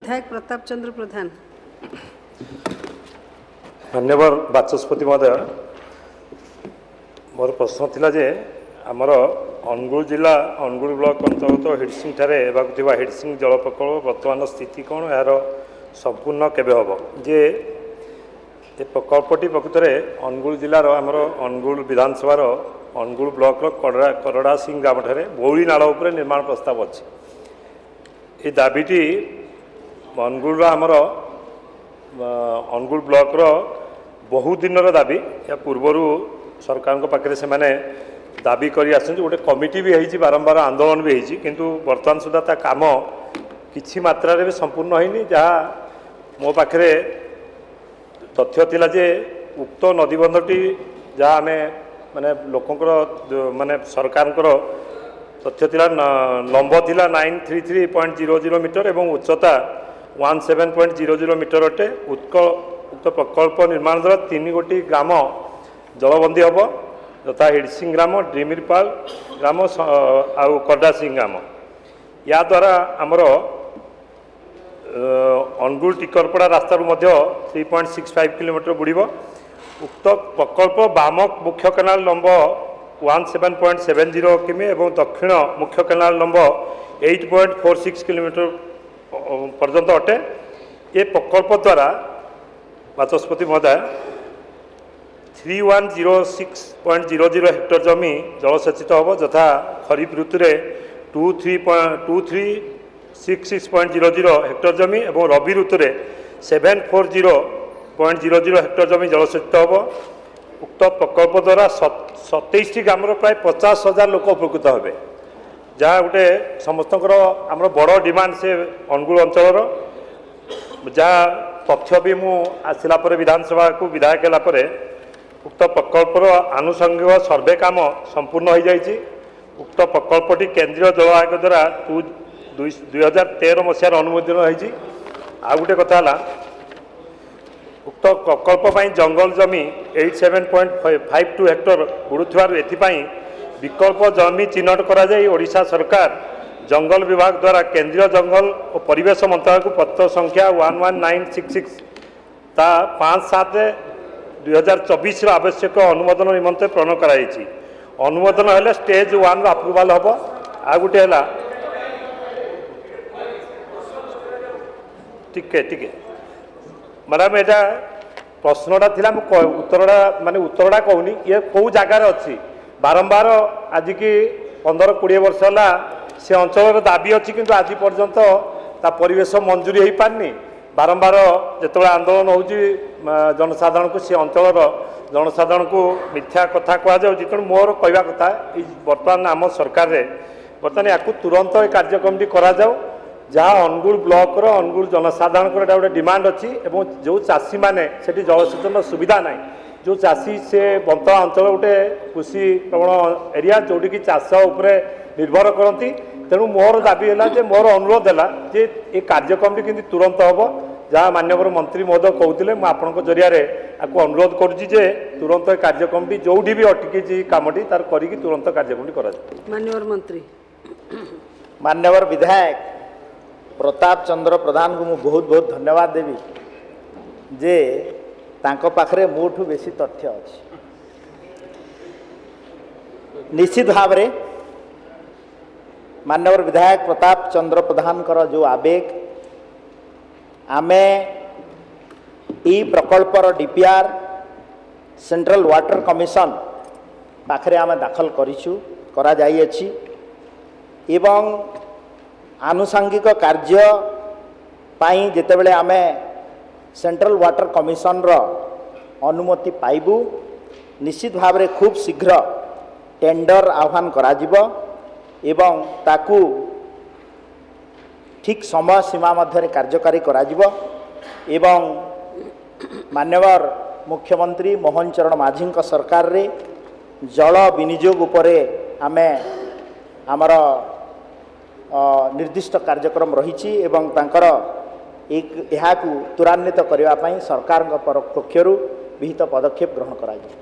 ବିଧାୟକ ପ୍ରତାପ ଚନ୍ଦ୍ର ପ୍ରଧାନ। ମାନ୍ୟବର ବାଚସ୍ପତି ମହୋଦୟ, ମୋର ପ୍ରଶ୍ନ ଥିଲା ଯେ ଆମର ଅନୁଗୁଳ ଜିଲ୍ଲା ଅନୁଗୁଳ ବ୍ଲକ ଅନ୍ତର୍ଗତ ହିଡ଼ସିଂଠାରେ ହେବାକୁ ଥିବା ହିଡ଼ସିଂ ଜଳ ପ୍ରକଳ୍ପ ବର୍ତ୍ତମାନର ସ୍ଥିତି କ'ଣ, ଏହାର ସମ୍ପୂର୍ଣ୍ଣ କେବେ ହେବ? ଯେ ଏ ପ୍ରକଳ୍ପଟି ପ୍ରକୃତରେ ଅନୁଗୁଳ ଜିଲ୍ଲାର ଆମର ଅନୁଗୁଳ ବିଧାନସଭାର ଅନୁଗୁଳ ବ୍ଲକର କରଡ଼ା ସିଂ ଗ୍ରାମଠାରେ ବଉଳି ନାଳ ଉପରେ ନିର୍ମାଣ ପ୍ରସ୍ତାବ ଅଛି। ଏ ଦାବିଟି ଅନୁଗୁଳର ଆମର ଅନୁଗୁଳ ବ୍ଲକର ବହୁ ଦିନର ଦାବି। ଏହା ପୂର୍ବରୁ ସରକାରଙ୍କ ପାଖରେ ସେମାନେ ଦାବି କରି ଆସନ୍ତି, ଗୋଟେ କମିଟି ବି ହେଇଛି, ବାରମ୍ବାର ଆନ୍ଦୋଳନ ବି ହେଇଛି, କିନ୍ତୁ ବର୍ତ୍ତମାନ ସୁଦ୍ଧା ତା କାମ କିଛି ମାତ୍ରାରେ ବି ସମ୍ପୂର୍ଣ୍ଣ ହେଇନି। ଯାହା ମୋ ପାଖରେ ତଥ୍ୟ ଥିଲା ଯେ ଉକ୍ତ ନଦୀବନ୍ଧଟି ଯାହା ଆମେ ମାନେ ଲୋକଙ୍କର ମାନେ ସରକାରଙ୍କର ତଥ୍ୟ ଥିଲା, ଲମ୍ବ ଥିଲା 933.00 ମିଟର ଏବଂ ଉଚ୍ଚତା 17.00 ମିଟର ଅଟେ। ଉକ୍ତ ପ୍ରକଳ୍ପ ନିର୍ମାଣ ଦ୍ୱାରା 3 ଗୋଟି ଗ୍ରାମ ଜଳବନ୍ଦୀ ହେବ, ଯଥା ହିଡ଼ସିଂ ଗ୍ରାମ, ଡ୍ରିମିରପାଲ ଗ୍ରାମ ଆଉ କଡାସିଂ ଗ୍ରାମ। ୟାଦ୍ୱାରା ଆମର ଅନୁଗୁଳ ଟିକରପଡ଼ା ରାସ୍ତାରୁ ମଧ୍ୟ 3.65 କିଲୋମିଟର ବୁଡ଼ିବ। ଉକ୍ତ ପ୍ରକଳ୍ପ ବାମ ମୁଖ୍ୟ କେନାଲ ଲମ୍ବ 17.70 କିମି ଏବଂ ଦକ୍ଷିଣ ମୁଖ୍ୟ କେନାଲ ଲମ୍ବ 8.46 କିଲୋମିଟର ପର୍ଯ୍ୟନ୍ତ ଅଟେ। ଏ ପ୍ରକଳ୍ପ ଦ୍ୱାରା ବାଚସ୍ପତି ମହୋଦୟ 3106.00 ହେକ୍ଟର ଜମି ଜଳସେଚିତ ହେବ, ଯଥା ଖରିଫ ଋତୁରେ 2366.00 ହେକ୍ଟର ଜମି ଏବଂ ରବି ଋତୁରେ 740.00 ହେକ୍ଟର ଜମି ଜଳସେଚିତ ହେବ। ଉକ୍ତ ପ୍ରକଳ୍ପ ଦ୍ୱାରା 27ଟି ଗ୍ରାମର ପ୍ରାୟ 50,000 ଲୋକ ଉପକୃତ ହେବେ, ଯାହା ଗୋଟେ ସମସ୍ତଙ୍କର ଆମର ବଡ଼ ଡିମାଣ୍ଡ ସେ ଅନୁଗୁଳ ଅଞ୍ଚଳର। ଯାହା ତଥ୍ୟ ବି ମୁଁ ଆସିଲା ପରେ ବିଧାନସଭାକୁ ବିଧାୟକ ହେଲା ପରେ ଉକ୍ତ ପ୍ରକଳ୍ପର ଆନୁଷଙ୍ଗିକ ସର୍ଭେ କାମ ସମ୍ପୂର୍ଣ୍ଣ ହୋଇଯାଇଛି। ଉକ୍ତ ପ୍ରକଳ୍ପଟି କେନ୍ଦ୍ରୀୟ ଜଳ ଆୟୋଗ ଦ୍ୱାରା 2013 ମସିହାରେ ଅନୁମୋଦନ ହୋଇଛି। ଆଉ ଗୋଟେ କଥା ହେଲା, ଉକ୍ତ ପ୍ରକଳ୍ପ ପାଇଁ ଜଙ୍ଗଲ ଜମି 87.52 ହେକ୍ଟର ବୁଡ଼ୁଥିବାରୁ ଏଥିପାଇଁ ବିକଳ୍ପ ଜମି ଚିହ୍ନଟ କରାଯାଇ ଓଡ଼ିଶା ସରକାର ଜଙ୍ଗଲ ବିଭାଗ ଦ୍ୱାରା କେନ୍ଦ୍ରୀୟ ଜଙ୍ଗଲ ଓ ପରିବେଶ ମନ୍ତ୍ରଣାଳୟକୁ ପତ୍ର ସଂଖ୍ୟା 11966 ତା 5/7/2024ର ଆବଶ୍ୟକ ଅନୁମୋଦନ ନିମନ୍ତେ ପ୍ରେରଣ କରାଯାଇଛି। ଅନୁମୋଦନ ହେଲେ ଷ୍ଟେଜ୍ 1ର ଆପ୍ରୁଭାଲ୍ ହେବ। ଆଉ ଗୋଟେ ହେଲା, ଟିକେ ଟିକେ ମ୍ୟାଡ଼ାମ୍, ଏଇଟା ପ୍ରଶ୍ନଟା ଥିଲା, ମୁଁ ଉତ୍ତରଟା ମାନେ ଉତ୍ତରଟା କହୁନି, ଇଏ କେଉଁ ଜାଗାରେ ଅଛି। ବାରମ୍ବାର ଆଜିକି 15-20 ବର୍ଷ ହେଲା ସେ ଅଞ୍ଚଳର ଦାବି ଅଛି, କିନ୍ତୁ ଆଜି ପର୍ଯ୍ୟନ୍ତ ତା ପରିବେଶ ମଞ୍ଜୁରୀ ହୋଇପାରିନି। ବାରମ୍ବାର ଯେତେବେଳେ ଆନ୍ଦୋଳନ ହେଉଛି ଜନସାଧାରଣଙ୍କୁ, ସେ ଅଞ୍ଚଳର ଜନସାଧାରଣଙ୍କୁ ମିଥ୍ୟା କଥା କୁହାଯାଉଛି। ତେଣୁ ମୋର କହିବା କଥା, ଏଇ ବର୍ତ୍ତମାନ ଆମ ସରକାରରେ ବର୍ତ୍ତମାନ ୟାକୁ ତୁରନ୍ତ ଏ କାର୍ଯ୍ୟକ୍ରମଟି କରାଯାଉ, ଯାହା ଅନୁଗୁଳ ବ୍ଲକର ଅନୁଗୁଳ ଜନସାଧାରଣଙ୍କର ଏଇଟା ଗୋଟେ ଡିମାଣ୍ଡ ଅଛି। ଏବଂ ଯେଉଁ ଚାଷୀମାନେ ସେଠି ଜଳସେଚନର ସୁବିଧା ନାହିଁ, ଯେଉଁ ଚାଷୀ ସେ ବନ୍ତଳା ଅଞ୍ଚଳ ଗୋଟେ କୃଷି ପ୍ରବଣ ଏରିଆ, ଯେଉଁଠିକି ଚାଷ ଉପରେ ନିର୍ଭର କରନ୍ତି। ତେଣୁ ମୋର ଦାବି ହେଲା ଯେ, ମୋର ଅନୁରୋଧ ହେଲା ଯେ ଏ କାର୍ଯ୍ୟକ୍ରମଟି କେମିତି ତୁରନ୍ତ ହେବ, ଯାହା ମାନ୍ୟବର ମନ୍ତ୍ରୀ ମହୋଦୟ କହୁଥିଲେ। ମୁଁ ଆପଣଙ୍କ ଜରିଆରେ ଆକୁ ଅନୁରୋଧ କରୁଛି ଯେ ତୁରନ୍ତ ଏ କାର୍ଯ୍ୟକ୍ରମଟି ଯେଉଁଠି ବି ଅଟକିଛି କାମଟି ତାର କରିକି ତୁରନ୍ତ କାର୍ଯ୍ୟକ୍ରମଟି କରାଯାଉ। ମାନ୍ୟବର ମନ୍ତ୍ରୀ। ମାନ୍ୟବର ବିଧାୟକ ପ୍ରତାପ ଚନ୍ଦ୍ର ପ୍ରଧାନଙ୍କୁ ମୁଁ ବହୁତ ବହୁତ ଧନ୍ୟବାଦ ଦେବି ଯେ ତାଙ୍କ ପାଖରେ ମୋଠୁ ବେଶୀ ତଥ୍ୟ ଅଛି। ନିଶ୍ଚିତ ଭାବରେ ମାନ୍ୟବର ବିଧାୟକ ପ୍ରତାପ ଚନ୍ଦ୍ର ପ୍ରଧାନଙ୍କର ଯେଉଁ ଆବେଗ, ଆମେ ଏଇ ପ୍ରକଳ୍ପର ଡିପିଆର୍ ସେଣ୍ଟ୍ରାଲ ୱାଟର କମିଶନ ପାଖରେ ଆମେ ଦାଖଲ କରିଛୁ, କରାଯାଇଅଛି ଏବଂ ଆନୁଷାଙ୍ଗିକ କାର୍ଯ୍ୟ ପାଇଁ ଯେତେବେଳେ ଆମେ ସେଣ୍ଟ୍ରାଲ ୱାଟର କମିଶନର ଅନୁମତି ପାଇବୁ, ନିଶ୍ଚିତ ଭାବରେ ଖୁବ୍ ଶୀଘ୍ର ଟେଣ୍ଡର ଆହ୍ୱାନ କରାଯିବ ଏବଂ ତାକୁ ଠିକ୍ ସମୟ ସୀମା ମଧ୍ୟରେ କାର୍ଯ୍ୟକାରୀ କରାଯିବ। ଏବଂ ମାନ୍ୟବର ମୁଖ୍ୟମନ୍ତ୍ରୀ ମୋହନ ଚରଣ ମାଝୀଙ୍କ ସରକାରରେ ଜଳ ବିନିଯୋଗ ଉପରେ ଆମେ ଆମର ନିର୍ଦ୍ଦିଷ୍ଟ କାର୍ଯ୍ୟକ୍ରମ ରହିଛି ଏବଂ ତାଙ୍କର ଏହାକୁ ତ୍ୱରାନ୍ୱିତ କରିବା ପାଇଁ ସରକାରଙ୍କ ପକ୍ଷରୁ ବିହିତ ପଦକ୍ଷେପ ଗ୍ରହଣ କରାଯିବ।